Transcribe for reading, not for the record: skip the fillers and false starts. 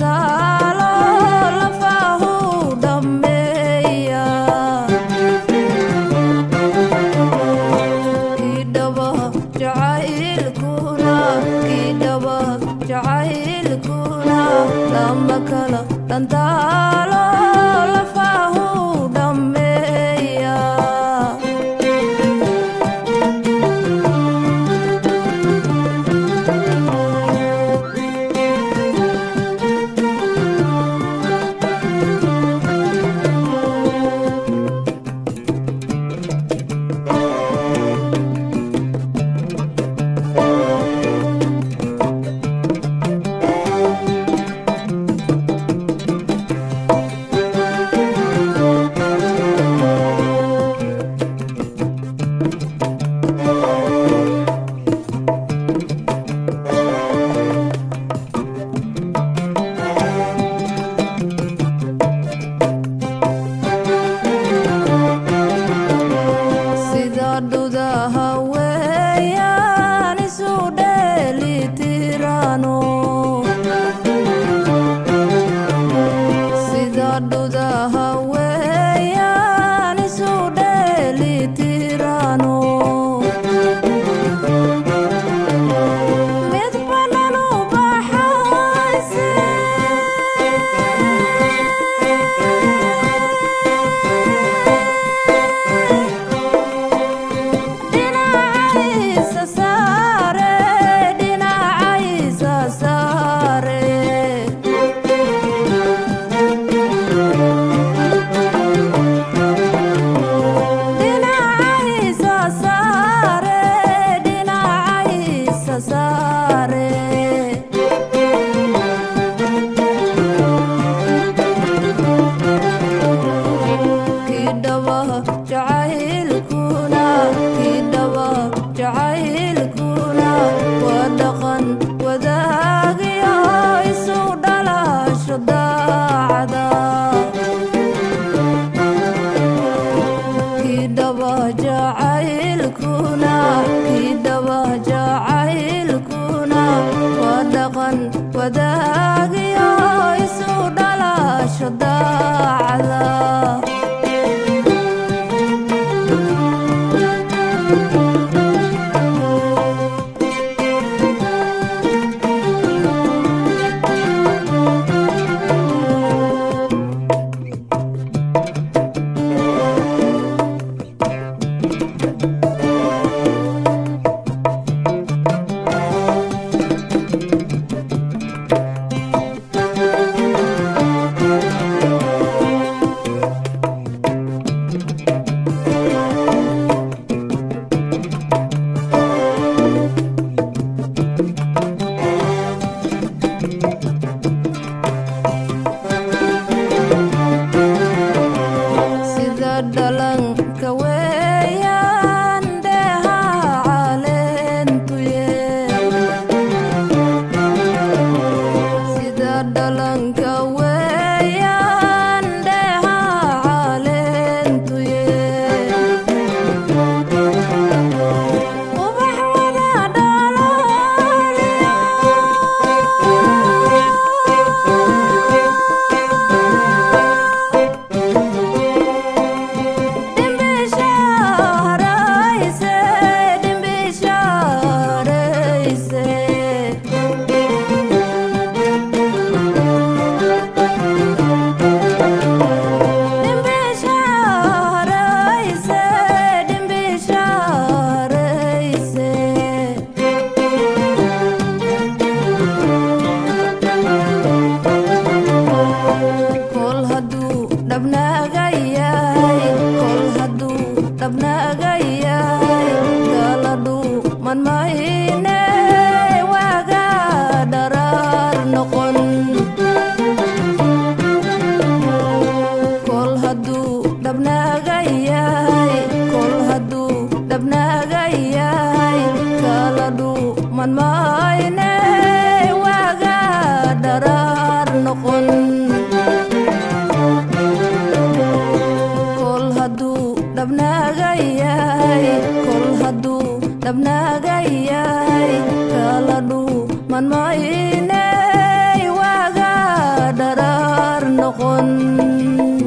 dhantaalo lafahu dhammeeya. Kidhaba jacaylkuna, kidhaba jacaylkuna lama kala dhantaalo lafahu dhammeeya. Sida dhudaha weeyaan isu dheelitirano, sida dhudaha weeyaan isu dheelitirano, mid banan u baxayse. Dhinacaysa saare, dhinacaysa saare. Dhinacaysa saare, dhinacaysa saare. Kidhaba jacaylkuna, kidhaba jacaylkuna waa dhaqan wadaagyo isu dhalasho daacada. Kidhaba jacaylkuna, kidhaba jacaylkuna waa dhaqan wadaagyo isu dhalasho daacada. Sida dhalanka weeyaan dheeha caleentuye, sida dhalanka weeyaan dheeha caleentuye, ubax wada dhalaaliya. Dhimbishaarayse, dhimbishaarayse. Dhimbishaarayse, dhimbishaarayse. Kol hadduu dhabnaaga yahay, kol hadduu dhabnaaga yahay, kala dhuuman mayne waaga dharaar noqon. Kol hadduu dhabnaaga yahay, kol hadduu dhabnaaga yahay, kala dhuuman mayne waaga dharaar noqon. Kol hadduu dhabnaaga yahay, kol hadduu dhabnaaga yahay, kala dhuuman mayne waaga Dhigan.